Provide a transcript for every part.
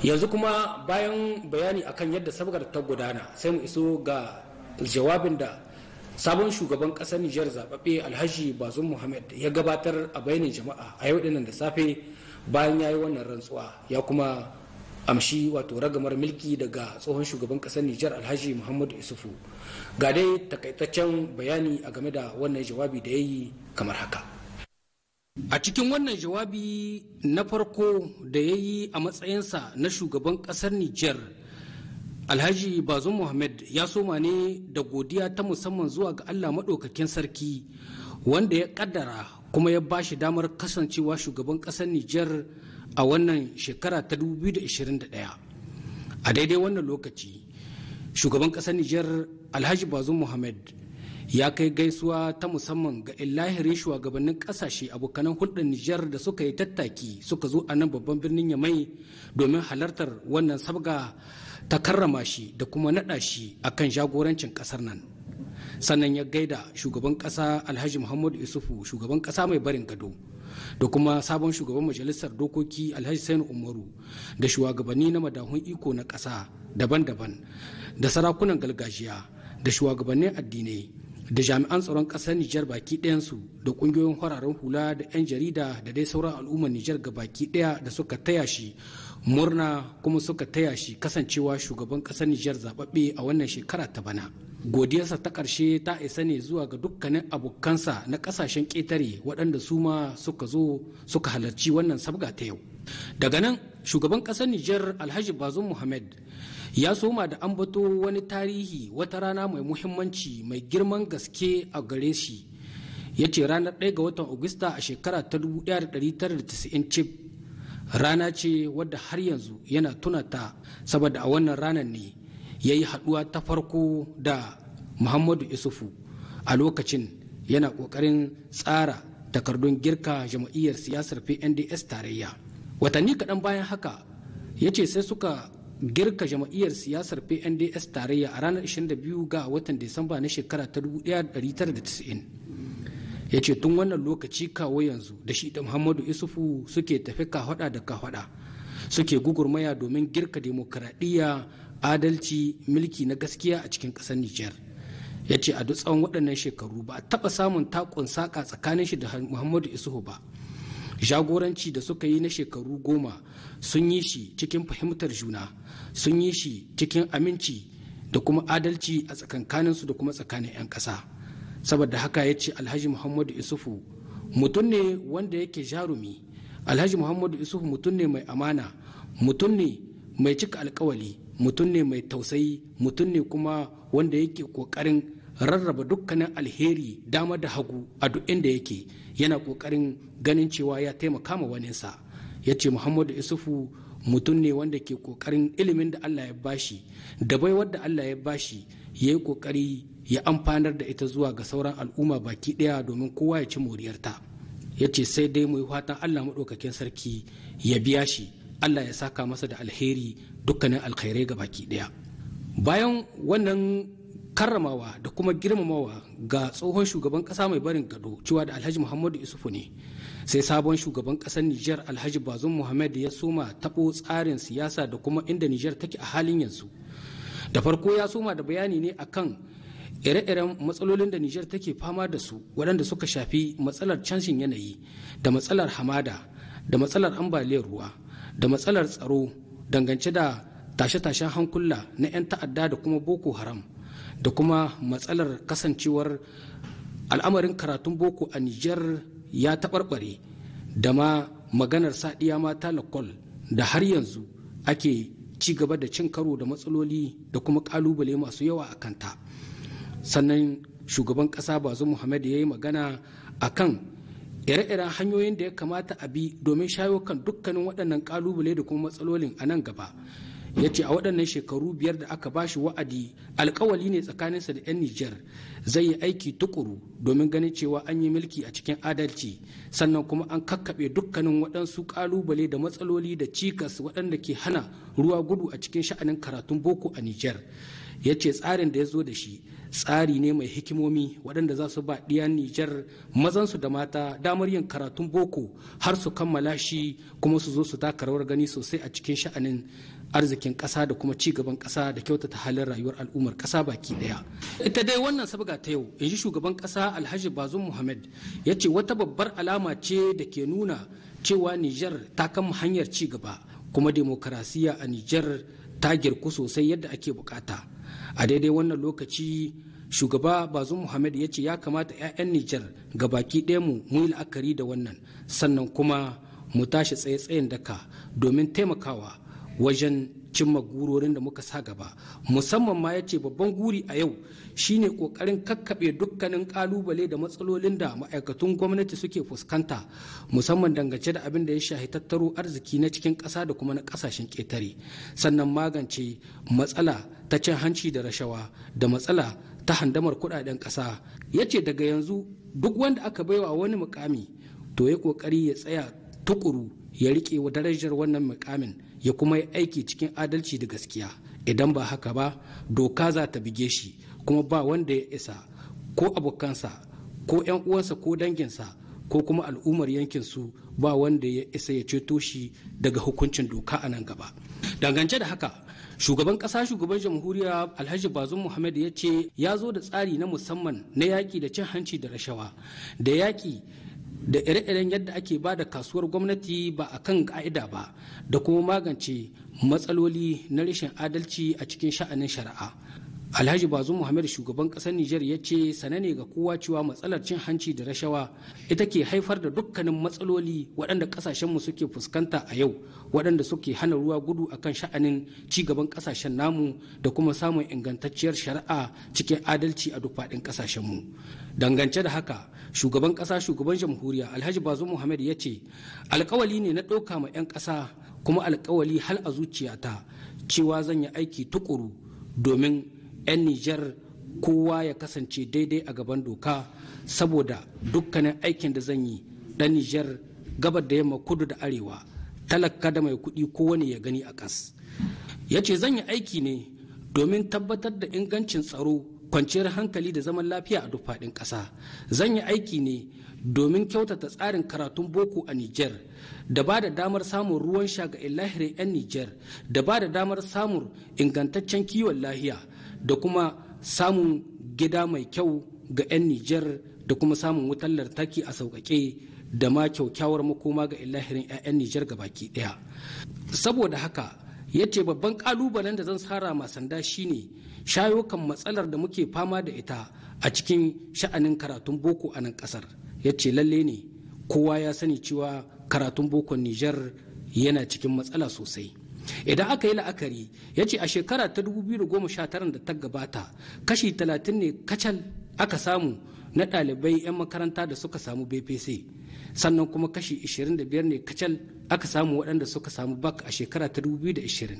Yanzu kuma bayan bayani akan yadda sabgar ta gudana, sai mu iso ga jawabin da sabon shugaban kasar Nijar zababbe Alhaji Bazoum Muhammad ya gabatar a bainin jama'a a yau dinnan da safe, bayan ya yi wannan rantsuwa ya kuma amshi wato ragamar mulki daga tsohon shugaban kasar Nijar Alhaji Muhammadu Isufu. Ga dai takaitaccen bayani a game da wannan jawabi da ya yi kamar haka. A cikin wannan jawabi na farko da ya yi a matsayinsa na shugaban kasar Nijar, Alhaji Bazoum Muhammad ya soma ne da godiya ta musamman zuwa ga Allah maɗaukakin sarki, wanda ya kaddara kuma ya ba shi damar kasancewa shugaban ƙasar Nijar a wannan shekara ta 2021. A daidai wannan lokaci, shugaban ƙasar Nijar Alhaji Bazoum Muhammad ya kai gaisuwa ta musamman ga illahirin shugabannin kasashe abokanan hulɗar Nijar da suka yi tattaki suka zo a nan babban birnin Yamai domin halartar wannan sabga ta karrama shi da kuma naɗa shi akan jagorancin ƙasar nan. Sannan ya gaida shugaban ƙasa Alhaji Muhammadu Isufu, shugaban ƙasa mai barin gado, da kuma sabon shugaban majalisar dokoki Alhaji Sani Umaru, da shugabanni na madahun iko na ƙasa daban-daban, da sarakunan gargajiya, da shugabannin addinai, da jami'an tsaron ƙasar Nijar baki ɗayansu, da ƙungiyoyin fararen hula, da 'yan jarida, da dai sauran al'ummar Nijar ga baki ɗaya da suka taya shi murna kuma suka taya shi kasancewa shugaban ƙasar Nijar zaɓaɓɓe a wannan shekara ta bana. Godiyarsa ta ƙarshe ta isa ne zuwa ga dukkanin abokansa na ƙasashen ƙetare waɗanda su ma suka zo suka halarci wannan sabga ta yau. Daga nan shugaban ƙasar Nijar Alhaji Bazoum Muhammad ya soma da ambato wani tarihi, wata rana mai muhimmanci mai girman gaske a gare shi. Ya ce ranar 1 ga watan Agusta a shekara ta 1990 cif rana ce wadda har yanzu yana tuna ta, saboda a wannan ranar ne ya yi haduwa ta farko da Muhammadu Isufu a lokacin yana kokarin tsara takardun girka jam'iyyar siyasar PNDS Tarayya. Watanni kaɗan bayan haka, ya ce sai suka girka jam'iyyar siyasar PNDS Tarayya a ranar 22 ga watan Disamba na shekara ta 1990. Ya ce tun wannan lokaci kawo yanzu da shi da Muhammadu Isufu suke tafi kahwada da kahwada, suke gugurmaya domin girka demokaradiyya, adalci, mulki na gaskiya a cikin ƙasar Nijar. Ya ce a duk tsawon waɗannan shekaru ba a taɓa samun takun saƙa tsakanin shi da Muhammadu Isufu ba. Jagoranci da suka yi na shekaru 10 sun yi shi cikin fahimtar juna, sun yi shi cikin aminci da kuma adalci a tsakankaninsu da kuma tsakanin 'yan ƙasa. Saboda haka ya ce Alhaji Muhammadu Isufu mutum ne wanda yake jarumi. Alhaji Muhammadu Isufu mutum ne mai amana, mutum ne mai cika alkawali, mutum ne mai tausayi, mutum ne kuma wanda yake kokarin rarraba dukkanin alheri dama da hagu a duk inda yake, yana kokarin ganin cewa ya taimaka ma waninsa. Ya ce Muhammadu Isufu mutum ne wanda ke kokarin ilimin da Allah ya bashi da baiwar da Allah ya bashi ya yi kokari ya amfanar da ita zuwa ga sauran al'umma baki daya domin kowa ya ci moriyarta. Ya ce sai dai mu yi fatan Allah maɗaukakin sarki ya biya shi, Allah ya saka masa da alheri, dukkanin alkhairai ga baki daya. Bayan wannan karramawa da kuma girmamawa ga tsohon shugaban kasa mai barin gado, cewa da Alhaji Muhammadu Isufu ne, sai sabon shugaban kasar Nijar Alhaji Bazoum Muhammad ya soma tabo tsarin siyasa da kuma inda Nijar take a halin yanzu. Da farko ya soma da bayani ne akan ire-iren matsalolin da Nijar take fama da su, waɗanda suka shafi matsalar canjin yanayi, da matsalar hamada, da matsalar ambaliyar ruwa, da matsalar tsaro dangance da tashe-tashen hankula na 'yan ta'adda da kuma Boko Haram, da kuma matsalar kasancewar al'amarin karatun boko a Nijar ya taɓarɓare, da ma maganar sadiya mata lakol da har yanzu ake ci gaba da cin karo da matsaloli da kuma ƙalubale masu yawa a kanta. Sannan shugaban ƙasa Bazoum Muhammad ya yi magana a kan ire-iren hanyoyin da ya kamata a bi domin shayo kan dukkanin waɗannan ƙalubale da kuma matsalolin a nan gaba. Ya ce a waɗannan shekaru 5 da aka bashi wa'adi, alkawali ne tsakaninsa da 'yan Nijar, zai yi aiki tukuru domin ganin cewa an yi mulki a cikin adalci, sannan kuma an kakkaɓe dukkanin waɗansu ƙalubale da matsaloli da cikas waɗanda ke hana ruwa gudu a cikin sha'anin karatun boko a Nijar. Ya ce tsarin da ya zo da shi tsari ne mai hikimomi waɗanda za su ba ɗiyan Nijar mazansu da mata damar yin karatun boko har su kammala shi, kuma su zo su taka rawar gani sosai a cikin sha'anin arzikin ƙasa da kuma ci gaban ƙasa da kyautata halin rayuwar al'ummar ƙasa baki ɗaya. Ita dai wannan sabga ta yau, in ji shugaban ƙasa Alhaji Bazum Muhammad, ya ce wata babbar alama ce da ke nuna cewa Nijar ta kama hanyar ci gaba, kuma demokarasiya a Nijar ta girku sosai yadda ake bukata. A daidai wannan lokaci, shugaba Bazum Muhammad ya ce ya kamata 'ya'yan Nijar ga baki ɗaya mu yi la'akari da wannan, sannan kuma mu tashi tsaye-tsayen daka domin taimakawa wajen cimma gurorin da muka sa gaba. Musamman ma ya ce babban guri a yau shine kokarin kakkaɓe dukkanin kalubale da matsalolin da ma'aikatun gwamnati suke fuskanta, musamman dangance da abin da ya shahi tattaro arziki na cikin ƙasa da kuma na ƙasashen ƙetare, sannan magance matsala ta cin hanci da rashawa da matsala ta handamar kuɗaɗen ƙasa. Ya ce daga yanzu duk wanda aka baiwa wani mukami to ya ƙoƙari ya tsaya tukuru, ya riƙe wa darajar wannan mukamin, ya kuma yi aiki cikin adalci da gaskiya. Idan ba haka ba, doka za ta bige shi, kuma ba wanda ya isa, ko abokansa ko 'yan uwansa ko danginsa ko kuma al'ummar yankinsu, ba wanda ya isa ya ceto shi daga hukuncin doka a nan gaba. Dangance da haka, shugaban kasa, shugaban jamhuriya Alhaji Bazum Muhammad ya ce ya zo da tsari na musamman na yaƙi da cin hanci da rashawa, da yaƙi da ire-iren yadda ake ba da kasuwar gwamnati ba a kan ka'ida ba, da kuma magance matsaloli na rashin adalci a cikin sha'anin shari'a. Alhaji Bazum Muhammad, shugaban kasar Nijar, ya ce sane ne ga kowa cewa matsalar cin hanci da rashawa ita ke haifar da dukkanin matsaloli waɗanda ƙasashenmu suke fuskanta a yau, waɗanda suke hana ruwa gudu akan sha'anin ci gaban ƙasashen namu da kuma samun ingantacciyar shari'a cikin adalci a duk faɗin ƙasashenmu. Dangance da haka, shugaban ƙasa, shugaban jamhuriya Alhaji Bazum Muhammad ya ce alkawali ne na ɗauka ma 'yan ƙasa, kuma alkawali hal a zuciyata, cewa zan yi aiki tukuru domin 'yan Nijar kowa ya kasance daidai a gaban doka, saboda dukkanin aikin da zan yi, ɗan Nijar gabar da yamma, kudu da arewa, talaka da mai kuɗi, kowane ya gani a ƙas. Ya ce zan yi aiki ne domin tabbatar da ingancin tsaro, kwanciyar hankali da zaman lafiya a duk faɗin ƙasa. Zan yi aiki ne domin kyautata tsarin karatun boko a Nijar, da ba da damar samun ruwan sha ga ilahirin 'yan Nijar, da ba da damar samun ingantaccen kiwon lahiya, da kuma samun gida mai kyau ga 'yan Nijar, da kuma samun wutar lantarki a sauƙaƙe, da ma kyaukyawar makoma ga ilahirin 'ya'yan Nijar baki ɗaya. Saboda haka, ya ce babban ƙalubalen da zan tsara ma sanda shine shayo kan matsalar da muke fama da ita a cikin sha'anin karatun boko a nan ƙasar. Ya ce lalle ne kowa ya sani cewa karatun bokon Nijar yana cikin matsala sosai. Idan aka yi la'akari, ya ce a shekara ta 2019 da ta gabata, kashi 30 ne kacal aka samu na ɗalibai 'yan makaranta da suka samu BPC, sannan kuma kashi 25 ne kacal aka samu waɗanda suka samu BAC a shekara ta 2020.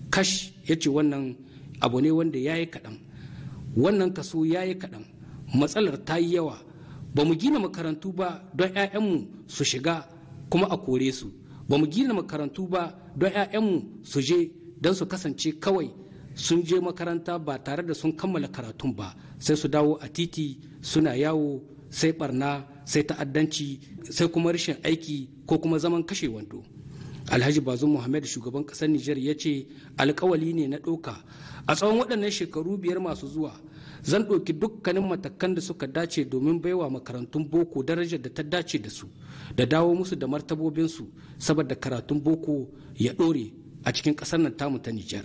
Kash, ya ce wannan abu ne wanda ya yi kaɗan, wannan kaso ya yi kaɗan, matsalar ta yi yawa. Ba mu gina makarantu ba don 'ya'yanmu su shiga kuma a kore su. Ba mu gina makarantu ba don 'ya'yanmu su je don su kasance kawai sun je makaranta ba tare da sun kammala karatun ba, sai su dawo a titi suna yawo, sai barna, sai ta'addanci, sai kuma rashin aiki ko kuma zaman kashe wando. Alhaji Bazum Muhammad, shugaban kasar Nijar, ya ce alkawali ne na ɗauka: a tsawon waɗannan shekaru 5 masu zuwa, zan ɗauki dukkanin matakan da suka dace domin baiwa makarantun boko darajar da ta dace da su, da dawo musu da martabobinsu, saboda karatun boko ya ɗore a cikin ƙasar nan tamu ta Nijar.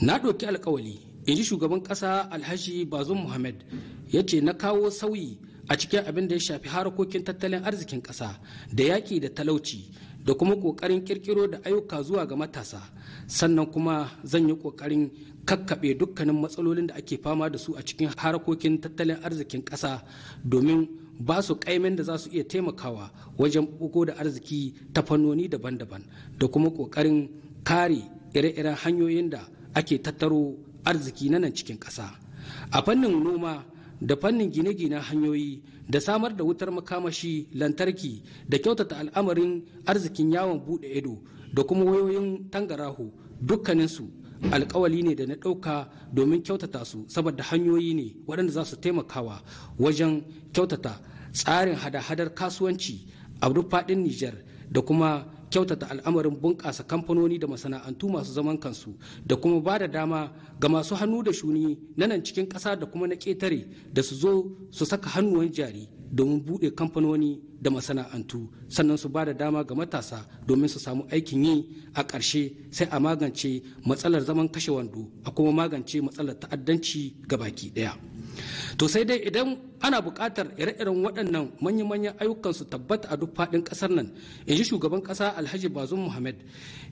Na ɗauki alkawali, in ji shugaban ƙasa Alhaji Bazum Muhammad, ya ce na kawo sauyi a cikin abin da ya shafi harkokin tattalin arzikin ƙasa, da yaƙi da talauci, da kuma ƙoƙarin ƙirƙiro da ayyuka zuwa ga matasa. Sannan kuma zan yi ƙoƙarin kakkaɓe dukkanin matsalolin da ake fama da su a cikin harkokin tattalin arzikin ƙasa, domin ba su ƙaimin da za su iya taimakawa wajen bugo da arziki ta fannoni daban-daban, da kuma ƙoƙarin kare ire-iren hanyoyin da ake tattaro arziki na nan cikin ƙasa a fannin noma, da fannin gine-ginen hanyoyi, da samar da wutar makamashi lantarki, da kyautata al'amarin arzikin yawon bude ido, da kuma wayoyin tangaraho, dukkaninsu Alkawali ne da na ɗauka domin kyautata su, saboda hanyoyi ne waɗanda za su taimakawa wajen kyautata tsarin hada-hadar kasuwanci a duk faɗin Nijar, da kuma kyautata al'amarin bunƙasa kamfanoni da masana'antu masu zaman kansu, da kuma ba da dama ga masu hannu da shuni na nan cikin ƙasa da kuma na ƙetare da su zo su saka hannuwan jari domin buɗe kamfanoni da masana'antu, sannan su ba da dama ga matasa domin su samu aikin yi. A ƙarshe sai a magance matsalar zaman kashe wando, a kuma magance matsalar ta'addanci ga baki ɗaya. To sai dai idan ana buƙatar ire-iren waɗannan manya-manyan ayyukan su tabbata a duk faɗin ƙasar nan, in ji shugaban ƙasa Alhaji Bazum Muhammad,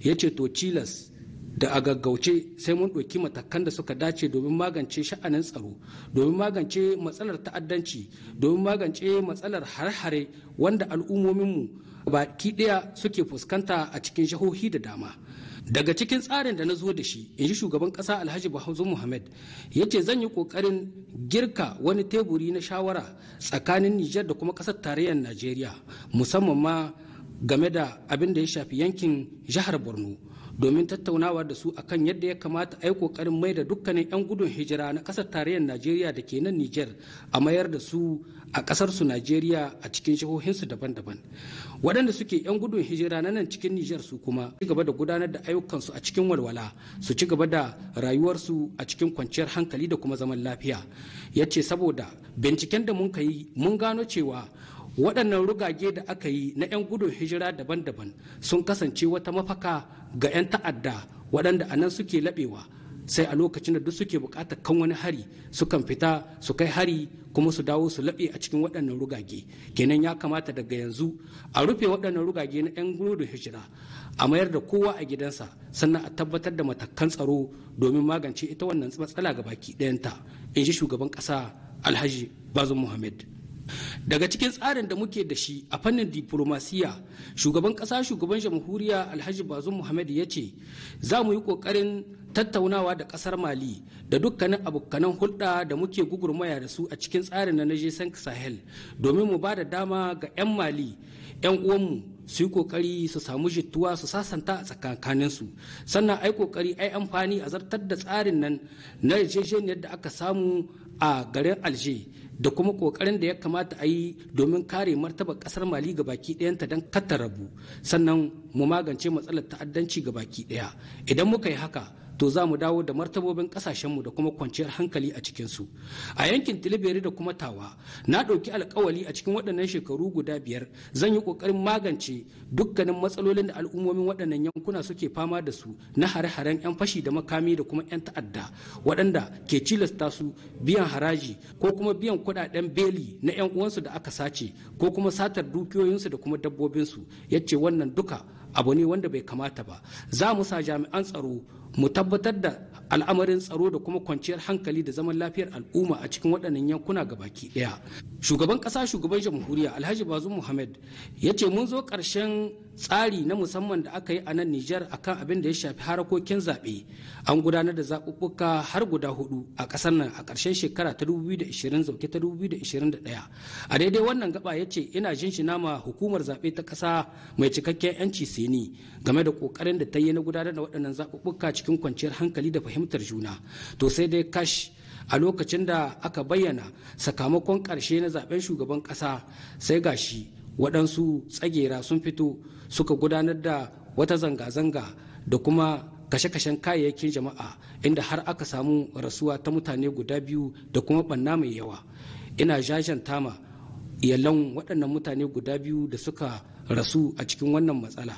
ya ce to cilas da a gaggauce sai mun ɗauki matakan da suka dace domin magance sha'anin tsaro, domin magance matsalar ta'addanci, domin magance matsalar hare-hare wanda al'ummominmu baki ɗaya suke fuskanta a cikin jihohi da dama. Daga cikin tsarin da na zo da shi, in ji shugaban kasa Alhaji Bazoum Muhammad, ya ce zan yi kokarin girka wani teburi na shawara tsakanin Nijar da kuma kasar tarayyar Najeriya, musamman ma game da abin da ya shafi yankin jihar Borno, domin tattaunawa da su akan yadda ya kamata a yi kokarin mai da dukkanin 'yan gudun hijira na kasar tarayyar Najeriya da ke nan Nijar, a mayar da su a kasar su Najeriya a cikin jihohinsu daban-daban. Waɗanda suke 'yan gudun hijira na nan cikin Nijar su kuma ci gaba da gudanar da ayyukansu a cikin walwala, su ci gaba da rayuwarsu a cikin kwanciyar hankali da kuma zaman lafiya. Ya ce saboda binciken da mun yi, mun gano cewa waɗannan rugage da aka yi na 'yan gudun hijira daban-daban sun kasance wata mafaka ga 'yan ta'adda, waɗanda a nan suke laɓewa, sai a lokacin da duk suke buƙatar kan wani hari sukan fita su kai hari, kuma su dawo su laɓe a cikin waɗannan rugage. Kenan ya kamata daga yanzu a rufe waɗannan rugage na 'yan gudun hijira, a mayar da kowa a gidansa, sannan a tabbatar da matakan tsaro domin magance ita wannan matsala ga baki ɗayanta, in ji shugaban ƙasa Alhaji Bazum Muhammad. Daga cikin tsarin da muke da shi a fannin diplomasiya, shugaban kasa shugaban jamhuriya Alhaji Bazum Muhammad ya ce za mu yi kokarin tattaunawa da kasar Mali da dukkanin abokanan hulɗa da muke gugurmaya da su a cikin tsarin na G5 Sahel, domin mu ba da dama ga 'yan Mali 'yan uwanmu su yi kokari su samu jituwa, su sasanta a tsakankaninsu, sannan ai kokari ai amfani a zartar da tsarin nan na yarjejeniyar da aka samu a garin Alger, da kuma kokarin da ya kamata a yi domin kare martaba kasar Mali ga baki ɗayanta don kata rabu, sannan mu magance matsalar ta'addanci ga baki ɗaya. Idan muka yi haka, to za mu dawo da martabobin kasashenmu da kuma kwanciyar hankali a cikinsu. A yankin Tilibiri da kuma Tawa, na ɗauki alkawali a cikin waɗannan shekaru guda 5 zan yi ƙoƙarin magance dukkanin matsalolin da al'ummomin waɗannan yankuna suke fama da su na hare-haren 'yan fashi da makami da kuma 'yan ta'adda, waɗanda ke cilasta su biyan haraji ko kuma biyan kuɗaɗen beli na 'yan uwansu da aka sace, ko kuma satar dukiyoyinsu da kuma dabbobinsu. Yace wannan duka abu ne wanda bai kamata ba. Za mu sa jami'an tsaro mu tabbatar da al'amarin tsaro da kuma kwanciyar hankali da zaman lafiyar al'umma a cikin waɗannan yankuna gabaki ɗaya. Shugaban ƙasa shugaban jamhuriya Alhaji Bazum Muhammad ya ce mun zo ƙarshen tsari na musamman da aka yi a nan Nijar akan abin da ya shafi harakokin zaɓe. An gudanar da zaɓuɓɓuka har guda 4 a ƙasar nan a ƙarshen shekara ta 2020 zauke ta 2021. A daidai wannan gaba ya ce ina jinjina ma hukumar zaɓe ta ƙasa mai cikakken 'yanci Seni game da ƙoƙarin da ta yi na gudanar da waɗannan zaɓuɓɓuka cikin kwanciyar hankali da fahimtar juna. To sai dai kash, a lokacin da aka bayyana sakamakon ƙarshe na zaben shugaban ƙasa, sai gashi waɗansu tsagera sun fito suka gudanar da wata zanga-zanga da kuma kashe-kashen kayayyakin jama'a, inda har aka samu rasuwa ta mutane guda 2 da kuma ɓanna mai yawa. Ina jajanta ma iyalan waɗannan mutane guda 2 da suka rasu a cikin wannan matsala.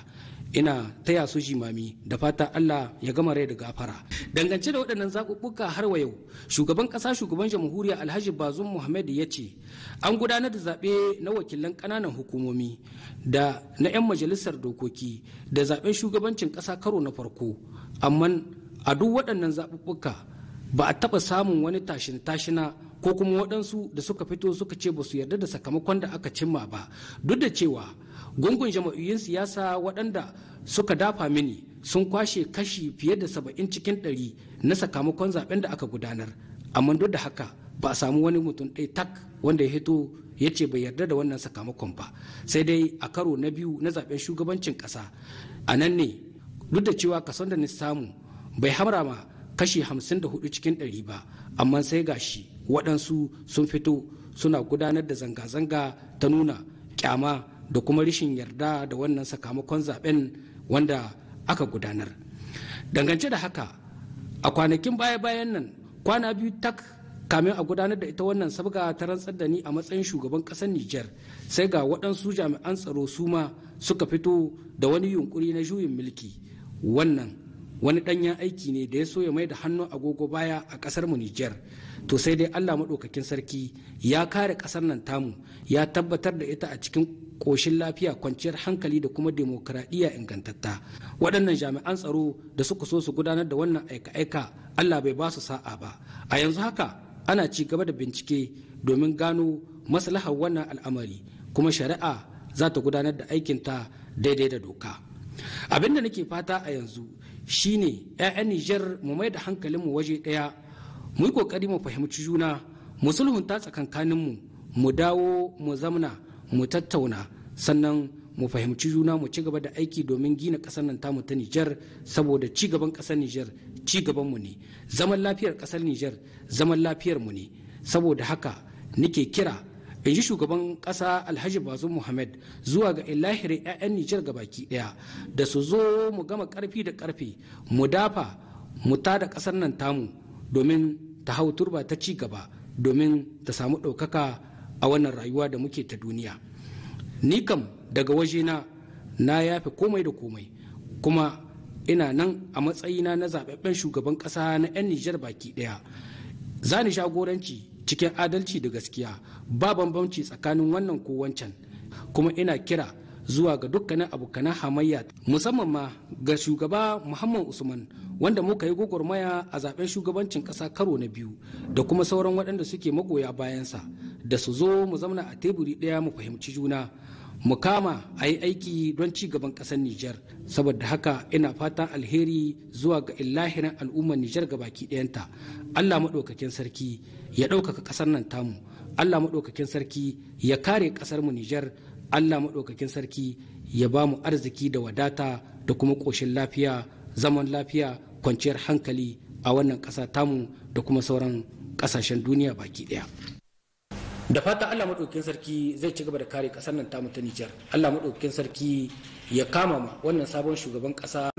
Ina taya su jimami da fata Allah ya gama rai da gafara. Dangance da waɗannan zaɓuɓɓuka, har wa yau shugaban ƙasa shugaban jamhuriya Alhaji Bazum Muhammad ya ce an gudanar da zaɓe na wakilan ƙananan hukumomi da na 'yan majalisar dokoki da zaɓen shugabancin ƙasa karo na farko, amma a duk waɗannan zaɓuɓɓuka ba a taɓa samun wani tashin-tashina ko kuma waɗansu da suka fito suka ce ba su yarda da sakamakon da aka cimma ba, duk da cewa gungun jama'iyyun siyasa waɗanda suka dafa mini sun kwashe kashi fiye da 70 cikin 100 na sakamakon zaben da aka gudanar. Amma duk da haka ba a samu wani mutum ɗaya tak wanda ya hito ya ce bai yarda da wannan sakamakon ba. Sai dai a karo na biyu na zaben shugabancin ƙasa, a nan ne duk da cewa kason da ni samu bai hamra ma kashi 54 cikin 100 ba, amma sai gashi waɗansu sun fito suna gudanar da zanga-zanga ta nuna kyama da kuma rashin yarda da wannan sakamakon zaben wanda aka gudanar. Dangance da haka, a kwanakin baya-bayan nan, kwana 2 tak kamin a gudanar da ita wannan sabga ta rantsar da ni a matsayin shugaban ƙasar Nijar, sai ga waɗansu jami'an tsaro su ma suka fito da wani yunkuri na juyin mulki. Wannan wani ɗanyen aiki ne da ya so ya mai da hannun agogo baya a ƙasar mu Nijar. To sai dai Allah maɗaukakin sarki ya kare ƙasar nan tamu, ya tabbatar da ita a cikin ƙoshin lafiya, kwanciyar hankali da kuma demokradiyya ingantatta. Waɗannan jami'an tsaro da suka so su gudanar da wannan aika-aika, Allah bai ba su sa'a ba. A yanzu haka ana ci gaba da bincike domin gano maslahar wannan al'amari, kuma shari'a za ta gudanar da aikinta daidai da doka. Abin da nake fata a yanzu shine 'ya'yan Nijar mu mai da hankalinmu waje ɗaya, mu yi ƙoƙari mu fahimci juna, mu sulhunta tsakankaninmu, mu dawo mu zamna mu tattauna, sannan mu fahimci juna, mu ci gaba da aiki domin gina ƙasar nan tamu ta Nijar, saboda ci gaban ƙasar Nijar ci gaban mu ne, zaman lafiyar ƙasar Nijar zaman lafiyar mu ne. Saboda haka nike kira, in ji shugaban ƙasa Alhaji Bazoum Muhammad, zuwa ga ilahirin 'ya'yan Nijar baki ɗaya da su zo mu gama ƙarfi da ƙarfe, mu dafa mu tada ƙasar nan tamu domin ta hau turba ta ci gaba, domin ta samu ɗaukaka a wannan rayuwa da muke ta duniya. Ni kam daga wajena na yafe komai da komai, kuma ina nan a matsayina na zaɓaɓɓen shugaban ƙasa na 'yan Nijar baki ɗaya. Za ni jagoranci cikin adalci da gaskiya, ba bambanci tsakanin wannan ko wancan. Kuma ina kira zuwa ga dukkanin abokanan hamayya, musamman ma ga shugaba Muhammad Usman, wanda muka yi gwagwarmaya a zaben shugabancin kasa karo na 2, da kuma sauran waɗanda suke magoya bayansa, da su zo mu zamna a teburi ɗaya, mu fahimci juna, mu kama a yi aiki don ci gaban ƙasar Nijar. Saboda haka ina fatan alheri zuwa ga illahirin al'ummar Nijar baki ɗayanta. Allah maɗaukakin sarki ya ɗaukaka ƙasar nan tamu, Allah maɗaukakin sarki ya kare ƙasar mu Nijar, Allah maɗaukakin sarki ya ba mu arziki da wadata da kuma ƙoshin lafiya, zaman lafiya, kwanciyar hankali a wannan ƙasa tamu da kuma sauran ƙasashen duniya baki ɗaya. Da fata Allah maɗaukakin sarki zai ci gaba da kare ƙasar nan tamu ta Nijar. Allah maɗaukakin sarki ya kama ma wannan sabon shugaban ƙasa.